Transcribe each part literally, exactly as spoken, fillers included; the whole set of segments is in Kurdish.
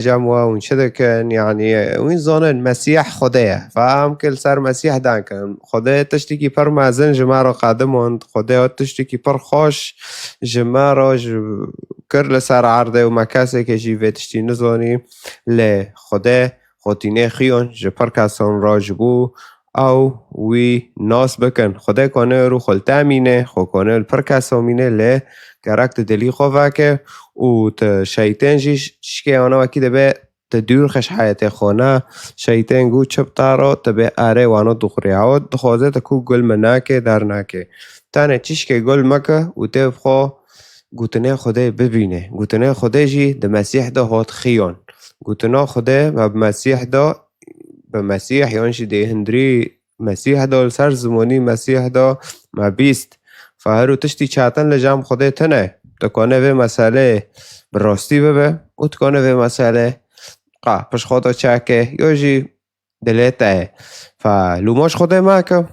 Cem we hûn çi dikin? Yanî, hûn zanin Mesîh Xwedê ye. Fa em ki li ser Mesîh dan kin. Xwedê tiştekî pir mezin ji me re qedimand. Xwedê tiştekî pir xweş ji me re ji kir li ser erdê û me keseke jî vê tiştî nizanî. Lê Xwedê xwetînê xiyon ji pir kesan re ji bo ew wî nas bikin. Xwedê kone rû xwe li te mîne, xwe kone li pir kesa mîne, lê gerek tu dilî xwe veke û tu şeytên jî şikê ana wekî dibe tu dûr xeş heyetê xwe ne. Şeytên gu çi bi te re tu bê erê wano duxurê. Ew dixwaze tu ku gul min nake, der nake. Tenê çişkê gul meke û tê bi xwe gotinê Xwedê bibîne. Gotinê Xwedê jî di Mesîh de hot xiyon. Gotina Xwedê me bi Mesîh de, bi Mesîh yan jî dê hundirî Mesîh de li ser zimonî Mesîh de me bîst. Fa her û tiştî çatin li cem Xwedê tune. Tu kone vê meselê bi rastî bibe û tu kone vê meselê qa pişt xwe de çeke yo jî dilê te ye. Fa lûmoş Xwedê me ke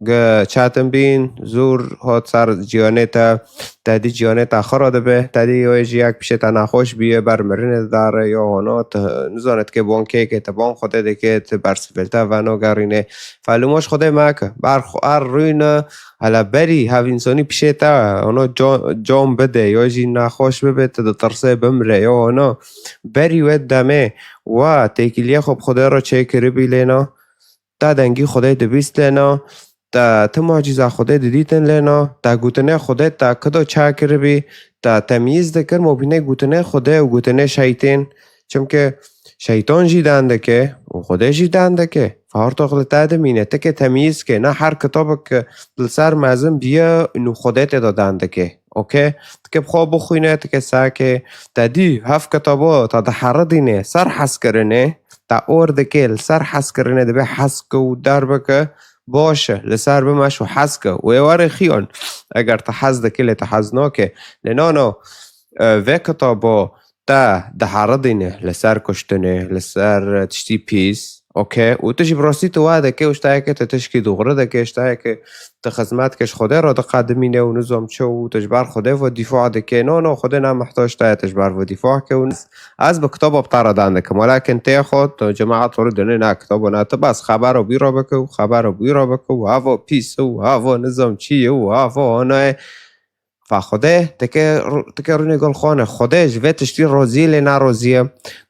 ge çatin bîn, zûr hot ser ciyanê te, te dî ciyanê te xira dibe, te dî yo jî yek pişê te nexweş bîye, ber mirinê didare, yo hona, tu nizane dike bon kê ke, te bon Xwedê dike, tu ber sivilta veno gerîne. Fa lûmoş Xwedê me ke, ber xwe er rûyne, hela berî hev însanî pişê te, hona co-, con bide, yo jî nexweş bibe, tu ditirsê bimre, yo hona, berî wê demê, wa têkiliyê xwe bi Xwedê re çêkiribî lêna, te dengî Xwedê dibîst lêna, te ti mucîza Xwedê didîtin lêna, te gotinê Xwedê te kido çakiribî, te temyîz dikir mobînê gotinê Xwedê û gotinê şeytên. Çimke şeytan jî dan dike û Xwedê jî dan dike. Fartoq li te dimîne, ti ke temyîz ke, ne her kitabek ke li ser mezin biye, nû Xwedê tê de dan dike. Okey? Ti ke bi xwe bixwîne, ti ke sake, te dî hev kitabo, te diheridîne, ser hezkirinê, te or dike, li ser hezkirinê dibe hez ke û derbike, baş e, li ser bimeş û hez ke. Û ê warê xiyon, eger te hez dike, lê te hez nake. Lê no, no, e, vê kitabo te diheridîne li ser kuştinê, li ser tiştî pîs, okey? Û tu jî bi rastî tu wa dike û ji te yeke tu tişkî dûxuri dike, ji te yeke tu xizmet ke ji Xwedê re diqedimîne û nizam çi û tu ji ber Xwedê ve dîfa dike. No, no, Xwedê ne mihtac te ye, tu ji ber ve dîfa ke û ez bi kitaba bi te re dan dikim. Welakin tê xwe, tu cemaet xwe re dine ne kitaba ne, tu bes xebera bî re bike û xebera bî re bike û hava pîs û hava nizam çi ye û hava ana ye. Fa Xwedê, tike ru-, tike rûnê gul xwane. Xwedê ji vê tiştî rozî lê ne rozî ye.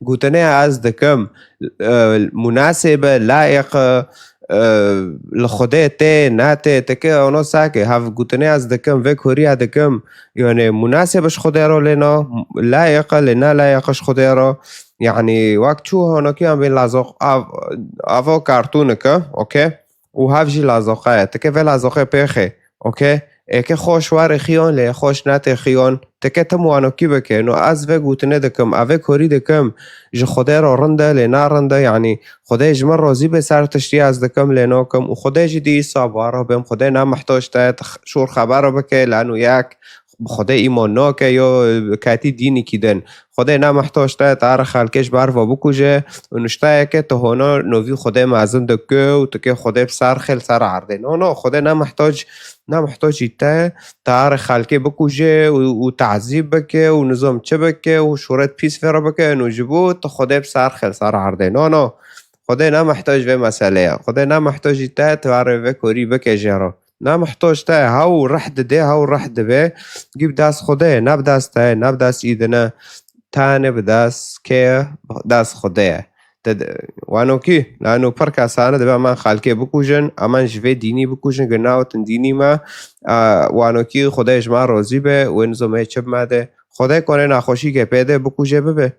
Gotinê ez dikim, e, munasib e, layiq e, e, li Xwedê tê, ne tê, tike ono sake. Hev gotinê ez dikim, vê koriya dikim. Yani munasib e ji Xwedê re lê ne, layiq e, lê ne layiq e ji Xwedê re. Yani wek çû honokiyan bên lazoq av, avo kartûnike, okey? Û hev jî lazoqe ye. Tike vê lazoqê pêxê, okey? Êke xweş warê xiyon, lê xweş netê xiyon. Tike tim wanokî bike. No ez vê gotine dikim, evê korî dikim. Ji Xwedê re rind e, lê ne rind e. Yanî Xwedê ji min rozî be ser tiştî ez dikim, lê nakim. Û Xwedê jî dî îsa bi we re bim. Xwedê ne mihtac te, tu x-, şûr xebera bike, lanu yek bi Xwedê îman nake, yo ketî dînîkî din. Xwedê ne mihtac te, te re xelkê ji ber ve bikuje û nişteyeke tu hona novî Xwedê mezin dike û tu kê Xwedê bi ser xêl ser erdê. No, no, Xwedê ne mihtac, ne mihtacî te, te re xelkê bikuje û, û tazîb bike û nizam çi bike û şûret pîs vê re bike, no ji bo tu Xwedê bi ser xêl ser erdê. No, no. Xwedê ne mihtac vê meselê ye. Xwedê ne mihtacî te, tu vê re vê korî bike jê re. Ne mihtac te, hew rih dide, hew rih dibe. Gî bi dest Xwedê ye, ne bi dest te ye, ne bi dest î dine. Tane bi dest kê ye? Bi dest Xwedê ye. Te de, wanokî, lano pir kesane dibe eman xelkê bikujin, eman ji vê dînî bikujin, gi nawitin dînî me. A, wanokî Xwedê ji me rozî be, wê nizomê çi bi me de. Xwedê kone naxweşî ke pê de bikuje bibe.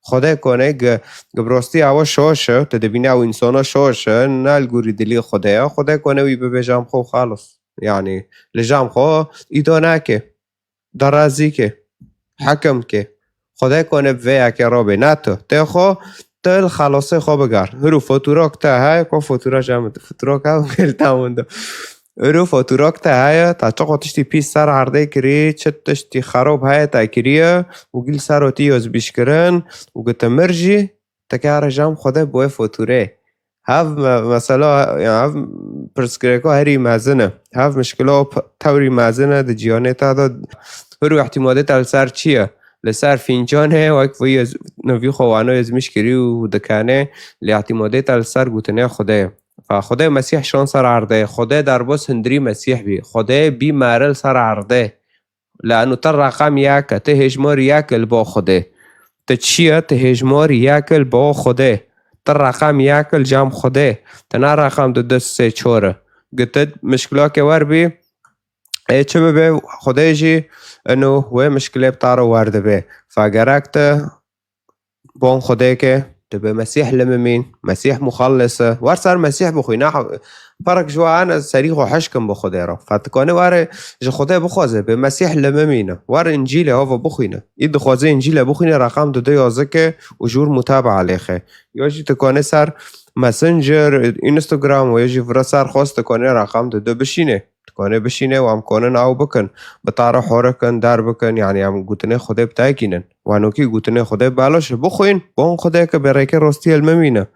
Xwedê kone gi, gi bi rastî ewa şoş e, tu dibîne ew însana şoş e, ne li gorî dilî Xwedê ye. Xwedê kone wî bibêje em xwe xalis. Yanî li cem xwe îdo nake. Derazî ke. Hekim ke. Xwedê kone bi vê yekê robê. Ne tu. Tê xwe, tu li xelasê xwe biger. Hiru foturok te heye, ko fotura ji em, foturok ew gel te winda. Îro foturok te heye, ta çiqo tiştî pîs ser erdê kirî, çi tiştî xerab heye te kiriye û gîl ser û tî yozbîşkirin û gi ti mir jî, ti kare jam Xwedê bi wê foturê. Hev me-, mesela, ya hev pirsgirêko herî mezin e. Hev mişkilo p-, tewrî mezin e di cîhanê te de. Hir û ihtimalê te li ser çi ye? Li ser fîncanê wek vî yez-, nivî xwe wano yezmîş kirî û dikanê lê îtîmadê te li ser gotinê Xwedê. Fa Xwedê Mesîh şon ser erdê. Xwedê derbas hundirî Mesîh bî. Xwedê bî meril ser erdê. Lano te reqem yek e, te hêjmar yek e li bo Xwedê. Te çi ye? Te hêjmar yek e li bo Xwedê. Te reqem yek e li cem Xwedê. Te ne reqem du du sê çar e. Gitid mişkilake wer bî, ê çi bibe, Xwedê jî ino wê mişkilê bi te re wer dibe. Fa gerek te bon Xwedê ke, tu bi Mesîh limimîn, Mesîh muxellis e. Wer ser Mesîh bixwîne, perek ji we hene serî xwe hişkin bi Xwedê re. Fa tu kanê were ji Xwedê bixwaze, bi Mesîh limimîne. Wer Încîlê hava bixwîne. Î dixwaze Încîlê bixwîne, reqam du du yazike û jûr mutabaa lêxe. Ya jî tu kanê ser Messenger, Instagram û ya jî vira ser xwest tu kanê reqam du du bişîne. Tu kanê bişîne û em konin ew bikin. Bi te re horikin, der bikin, yanî em gotinê Xwedê bi te kînin. Wanokî gotinê Xwedê baloş e, bixwîn, bon Xwedê ke bi rêkê rostiyê li min mîne.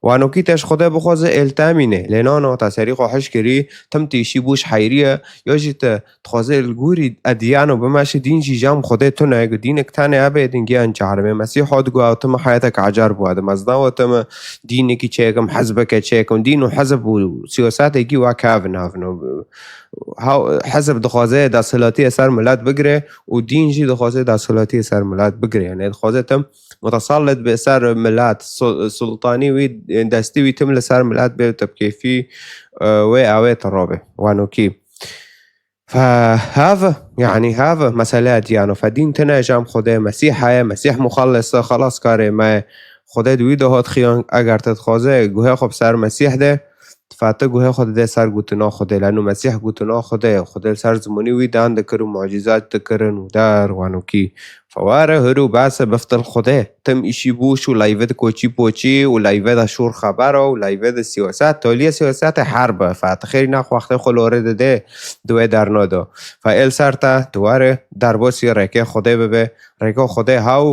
Wanokî te ji Xwedê bixwaze ê li te mîne. Lê nano, te serî xwe hiş kirî, tim tîşî bû ji heyriye, ya jî te dixwaze li gorî edyan û bimeşe dîn jî cem Xwedê tune, ku dînek tenê hebe, dîngiyan carimê. Mesîh hat got, ew tim heyetek ecer bû, di mezna we tim dînekî çêkim, hizbeke çêkim, dîn û hizb û siyasetekî wek hev navin. Haw-, hizb dixwaze desthilatiyê ser milet bigire û dîn jî dixwaze desthilatiyê ser milet bigire. Yanî dixwaze tim mutesallit be ser milet, su-, sultanî wî, destî wî tim li ser milet be, te bi kêfî, e, wê ew ê te rabe. Wanokî. Fe hev, yanî hev, mesele edyan e. Fe dîn tine cem Xwedê, Mesîh heye, Mesîh muxellis e, xelaskarê me ye. Xwedê di wî de hat xiyan, eger te dixwaze guhê xwe bi ser Mesîh de, Fa tu guhê xwe dide ser gotina Xwedê. Lano Mesîh gotina Xwedê ye. Xwedê li ser zimanî wî dan dikir û mucîzat dikirin û der wanokî. Fa were hir û bes e, biftil Xwedê. Tim îşî bûş û layve di koçî poçî û layve de şûr xebera û layve de siyaset. Toliyê siyasetê herb e. Fa tu xêrî nax wextê xwe lorê dide, di wê derna de. Fa êl ser te, tu were derbasî rêkê Xwedê bibe. Rêka Xwedê haw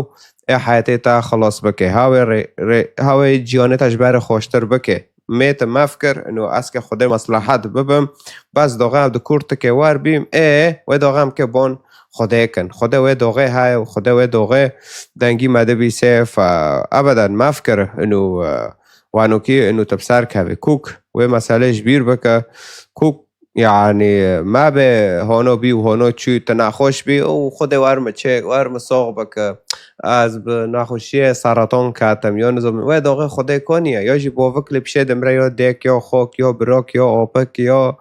ê heyetê te xilas bike. Hawê rê-, rê-, hawê ciyanê te ji ber xweştir bike. Mê tu mef kir, ino ez ke Xwedê meslehet bibim, bes doxê ev di kurtike wer bîm, ê, wê doxê em ke bon Xwedê kin. Xwedê wê doxê heye û Xwedê wê doxê dengî me dibîse, fa ebeden mef kir, ino, e, wanokî, ino tu bi ser kevê. Kûk, wê meselê ji bîr bike. Kûk, yanî, me be hono bî û hono çû, tu nexweş bî, û Xwedê wer min çêk, wer min sox bike. Ez bi nexweşiyê seratan ketim, ya nizam, wê doxê Xwedê konî ye, ya jî bovik li pişê dimre, ya dêk, ya xok, ya birok, ya opik, ya,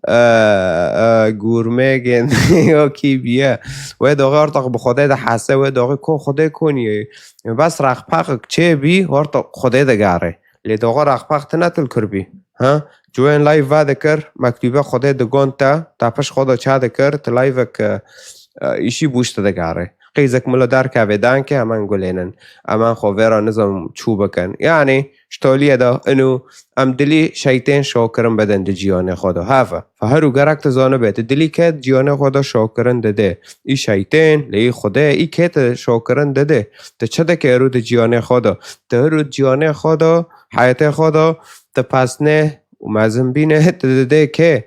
e, e, gurmêgên, ya kî biye. Wê doxê ortaq bi Xwedê de hese, wê doxê ko Xwedê konî ye. Bes reqpeqik çê bî, ortaq Xwedê de gare. Lê doxê reqpeq tine til kir bî. Ha? Ciwên live va dikir, mektûbe Xwedê digon te, te piş xwe de ça dikir, tu live-ek, e, e, îşî bûş te digare. Qîzek milo derkeve danke, hemen gulênin. Hemen xwe vêra nizam çû bikin. Yanî, ji toliyê de inu em dilî şeytên şokirin bidin di ciyanê xwe de. Heve. Fa her û gerek tu zanibe, tu dilî ke ciyanê xwe de şokirin dide. Î şeytên, lê î Xwedê, î kê tu şokirin dide. Tu çi dike êrû di ciyanê xwe de? Tu êrû ciyanê xwe de, heyetê xwe de, tu pesnê û mezin bîne, tu dide kê?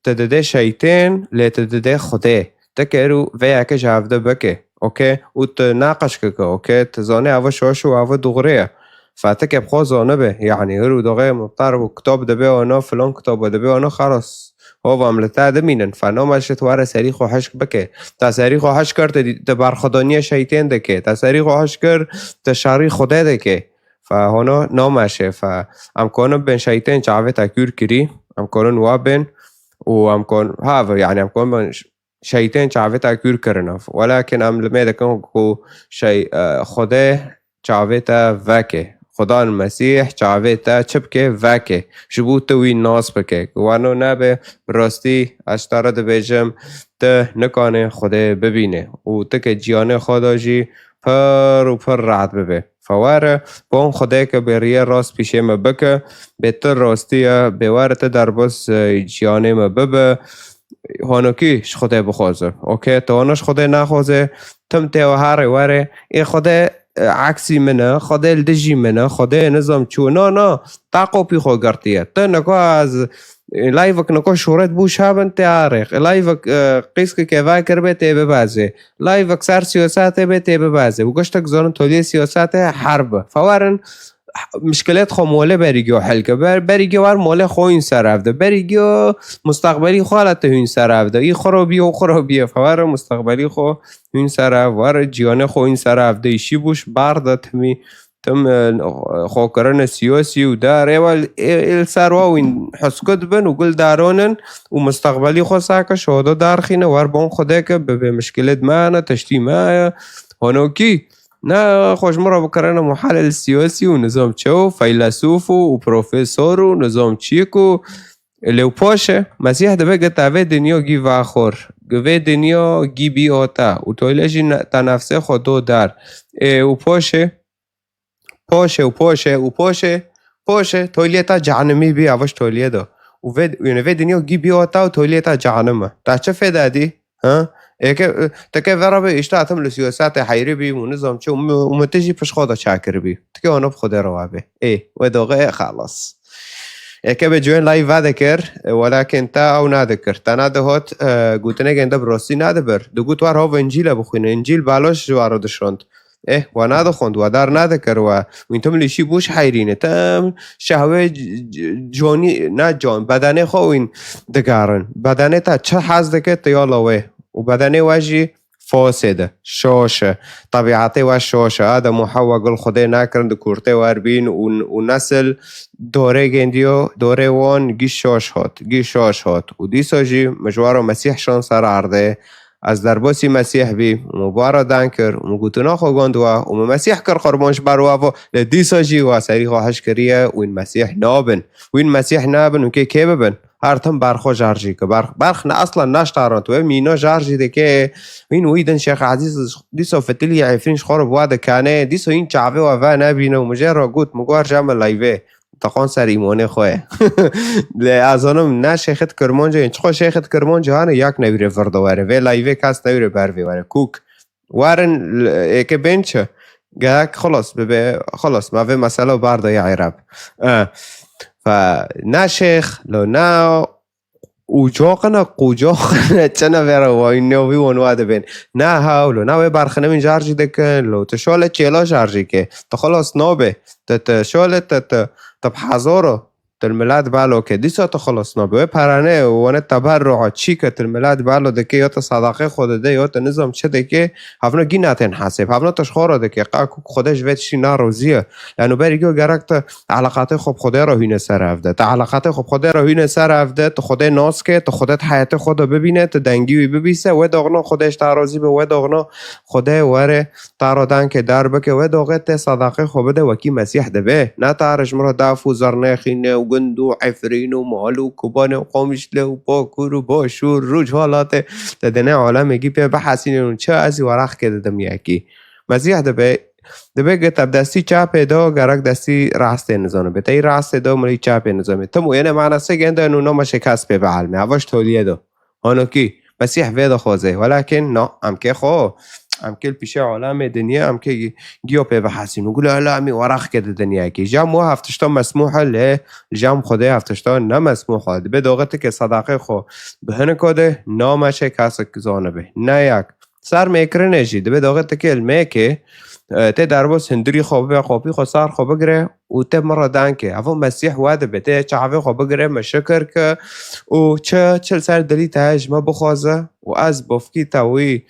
Tu dide şeytên, lê tu dide Xwedê. Teke êrû vê yeke ji hevde bike, okey? Û tu naqeşkike, okey? Tu zanê eve şaş û eve dûxrê ye. Fa teke bi xwe zanibe, yanî hir û doxê muxtar û kitab dibe ona, filan kitab dibe ona, xelas. Hova em li te dimînin. Fa nameşe tu were serî xwe hişk bike. Ta serî xwe hişk kir, tu, tu berxwedaniya şeytên dike. Ta serî xwe hişk kir, tu şerî Xwedê dike. Fa hona nameşe. Fa em konin bên şeytên çavê te kûr kirî. Em konin wa bên û em kon, ha, yanî em konin bên ş-, şeytên çavê te kûr kirine. Welakin em limê dikin ku şey, e, Xwedê çavê te veke. Xudan Mesîh çavê te çi bike, veke. Ji bo tu wî nas bike. Ku wano nebe, bi rastî ez ji te re dibêjim, tu nikanê Xwedê bibîne. Û tu ke ciyanê xwe de jî pir û pir rehet bibe. Fa were, bon Xwedê ke bêriyê rast pîşê me bike, bê tu rastî ye, bê were tu derbas, e, ciyanê me bibe, honokî ji Xwedê bixwaze. Okey, tu hona ji Xwedê naxwaze, tim tê we herê were, ê Xwedê, e, eksî min e, Xwedê li dijî min e, Xwedê nizam çû. Na, na, ta qopî xwe girtiye. Tu nika ez Layvek niko şûret bû şabin tê arêx. Layvek qîskekê va kiribe tê bibazê. Layvek ser siyasete be tê bibazê. Û giştek zonin toliyê siyasete herb. Fewarin mişkilet xo mole berî giyo helke. Ber, berî giyo war mole xo hîn ser evde. Berî giyo mustaqbelî xo hala te hîn ser evde. Î xiro biyo, xiro biyo. Fewarin mustaqbelî xo hîn ser ev. War ciyane xo hîn ser evde. Îşî bûş bar de timî. Tim, e, xo kirine siyosî û dar êwa ê, ê li ser wa wîn heskut bin û gul daronin û mustaqbelî xo sake şodo darxîne war bon xwedê ke bibe mişkilet me ne teştî me ye. Honokî ne xwe ji min re bikirine muhal li siyosî û nizam çew, feylesûf û, û profesor û nizam çîk û lê û poşe. Mesîh dibe gita vê dinya gî vaxor. Vê dinya gî bî ota û toyle jî ne, ta nefsê xwe do dar. Ê, û poşe. Poşe û poşe û poşe, poşe, toliyê ta cehenimî bî, avaş toliyê do. Û vê, yani vê dinya gî bî ota û toliyê ta cehenime. Ta çi fêda dî? Ha? Eke, teke vera be işte atim li siyasete heyri bî, û nizam çi, û mi, û mi tijî pişt xwe da çakir bî. Tike ona bi xwe de rewa be. Ê, we doge, e, xalas. Eke be cuen live va dekir, e, welakin ta ew nadikir. Ta nadihot, e, gotine gende bi rostî nadibir. Digot war hov Încîle bixwîne. Încîl baloş ji waro dişond. Eh, wa nadixwend, wa dar nadikir, wa. Wîn tim lîşî bûş heyrîne. Tim şehwê c-, c-, conî, na con, bedenê xwe wîn digarin. Bedenê te çi hez dike, tu yola wê. Û bedenê we jî fosê de, şoş e. Tebîetê we şoş e. Adem û Hewa gul Xwedê nakirin, di kurtê wer bîn û, û nesil dorê gendiyo, dorê won gî şoş hot, gî şoş hot. Û dîsa jî mijwaro Mesîh şon ser erdê. Ez derbasî Mesîh bî, û min bara dan kir, û min gotina xwe gond we, û min Mesîh kir qurban ji ber we vo, lê dîsa jî we serî xwe hiş kiriye, wîn Mesîh nabin. Wîn Mesîh nabin, û kê kê bibin? Her tim ber xwe jar jî ki. Ber, berx ne aslan naştarand. We mîna jar jî dike, wîn wî din Şêx Ezîz dîsa fitilî Efrîn ji xwe re bi we dikane, dîsa hîn çavê we ve nebîne, û min jê re got, min got, "Erca min layvê." Teqan ser îmonê xwe ye. Lê ez zanim ne şêxit Kirmancê, çiqo şêxit Kirmancê hane yak newîrê vir de were. Vê layvê kes newîrê ber vê were. Kûk. Werin l-, êke bên çi? Gerek xelas bibe, xelas, me vê mesela bar de ya Ereb. E, fe, ne şêx, lo ne ucaqine, qucaqine, çene vera wayne wî wan wa dibên. Ne ha, lo ne wê berxine min jar jî dikin, lo tu şole çêla jar jî ke. Tu xelas nabe. Tu, tu şole tu, tu, tu bi hezaro. Til milet balo ke. Dîsa tu xelas nabe. Wê perane û wane teberru'a çî ke til milet balo dike, ya tu sadaqê xwe dide, ya tu nizam çi dike, hevna gî natên hesêb. Hevna tu ji xwe re dike. Qa ku Xwedê ji vê tiştî naroziye. Lano berî go gerek tu eleqatê xwe bi Xwedê re hîne ser ev de. Tu eleqatê xwe bi Xwedê re hîne ser ev de, tu Xwedê nas ke, tu Xwedê di heyetê xwe de bibîne, tu dengî wî bibîse, wê doxno Xwedê ji te razî be, wê doxno Xwedê were ta re dankê dar bike, wê doxê te sadaqê xwe bide wekî Mesîh dibe. Ne ta re ji min re daf û zernexîne û gund û Efrîn û mal û Kobanê û Qamişlo û Bakur û Başûr, Rojhelatê, te dene alemekî pê bihesînin û çi ez ê weraqkê didim yekî. Mesîh dibe, dibe ke te bi destî çapê de gerek destî rastê nizanibe. Te yî rastê de milî çapê nizanibe. Tim û yene manasê gende û nama şikast pê bielme. Ev ji toliyê de. Honokî, Mesîh vê dixwaze. Welakin na, em kê xwe, em kê li pîşe alemê dinyê, em kê gi-, giyo pê bihesîn. Û gule hele em ê weraqkê di dinyayekî. Jam wa hev tişta mesmûh e, lê li jam Xwedê hev tişta ne mesmûh e. Dibe doxê tu ke sadaqê xwe bi hiniko de, nameşe kesek zanibe. Ne yek. Ser mêkirinê jî, dibe doxê tu ke li mêkê, e, tê derbas hundirî xwe bibe, qopî xwe ser xwe bigire, û te min re dan ke. Evo Mesîh we dibe, te çavê xwe bigire, me şikir ke û çi, çi li ser dilî te heye ji me bixwaze û ez bofkî te wî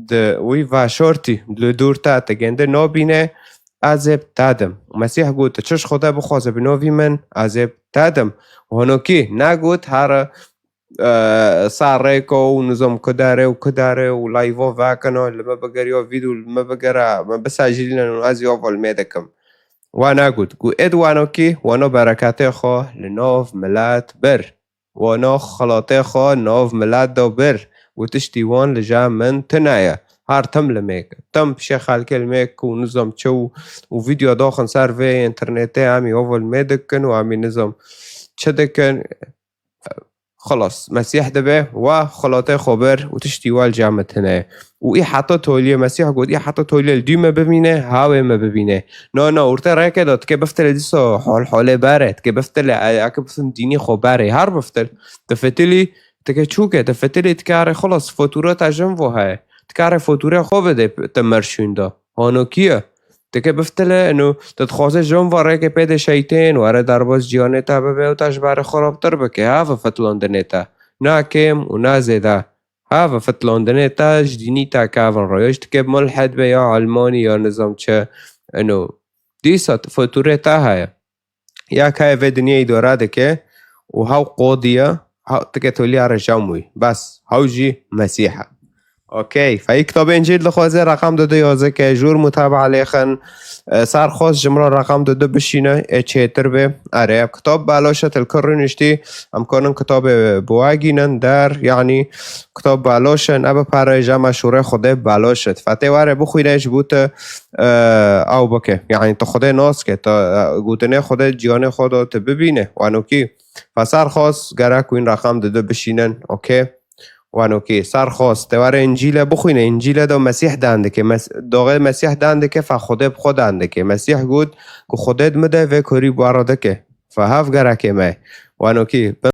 di, wî veşortî li dûr te, te gende nabîne, ez ê bi te dim. Mesîh got, tu çi ji Xwedê bixwaze bi novî min, ez ê bi te dim. Honokî negot, here, e, ser rêko û nizam kudere û kudere û layvo vekino, li me bigere, ya vîdyo li me bigere, me bisajilînin û ez ya volmê dikim. Wa negot. Got, êd wano kî, wano bereketê xwe li nav milet bir. Wano xelatê xwe nav milet da bir. Û tiştî wan li jam min tune ye. Her tim li mêk. Tim pişê xelkê li mêk û nizam çi û, û vîdyo daxin ser vê internetê em ê ovel mê dikin û em ê nizam çi dikin. Xelas, Mesîh dibe, wa xelatê xwe bir û tiştî wa li cem me tune. Û î heta toliyê, Mesîh got, î heta toliyê li dû me bimîne, hawê me bibîne. Na, na, ortê rêkê de, dike biftilê dîsa hol holê berê, dike biftilê, e, eke biftim dînî xwe berê, her biftil. Difitilî, dike çûke, difitilî, dike arê xelas, fatura te jin vo heye. Dike arê faturê xwe bide te merşûn de. Hano kî ye? Dike biftile, eno, te dixwaze jin va rêkê pê de şeytên, were derbas ciyanê te bibe û te ji berê xirabtir bike. Hava fitlandinê te. Na kêm û na zêde. Hava fitlandinê te ji dînî te kevin rêj dike mulhed be ya elmanî ya nizam çi. Eno, dîsa faturê te heye. Ya kayê vê dinyê îdare dike û hew qodiye, hew dike toliya re jam wî. Bes, hew jî Mesîh e. Okey. Feyî kitabê Încîl dixwaze reqam du du yazike, jûr mutabaa lêxin, e, ser xwest ji min re reqam du du bişîne, ê çêtir bê. Erê, ev kitab belaş e, til kir rûniştî, em kanin kitabê bi we gînin der, yanî kitab belaş e, ne bi pere, ji me şûrê Xwedê belaş e. Fetê were bixwîne ji bo tu, e, ew bike. Yanî tu Xwedê nas ke, tu, e, gotinê Xwedê ciyanê xwe de tu bibîne. Wanokî. Fe ser xwest gerek wîn reqam du du bişînin. Okey. Wanokî, ser xwest, te were Încîle bixwîne, Încîle de Mesîh dan dike, Mes-, doxê Mesîh dan dike, fe Xwedê bi xwe dan dike. Mesîh got ku Xwedê di min de vê korî bi we re dike. Fe hev gerekê me. Wanokî,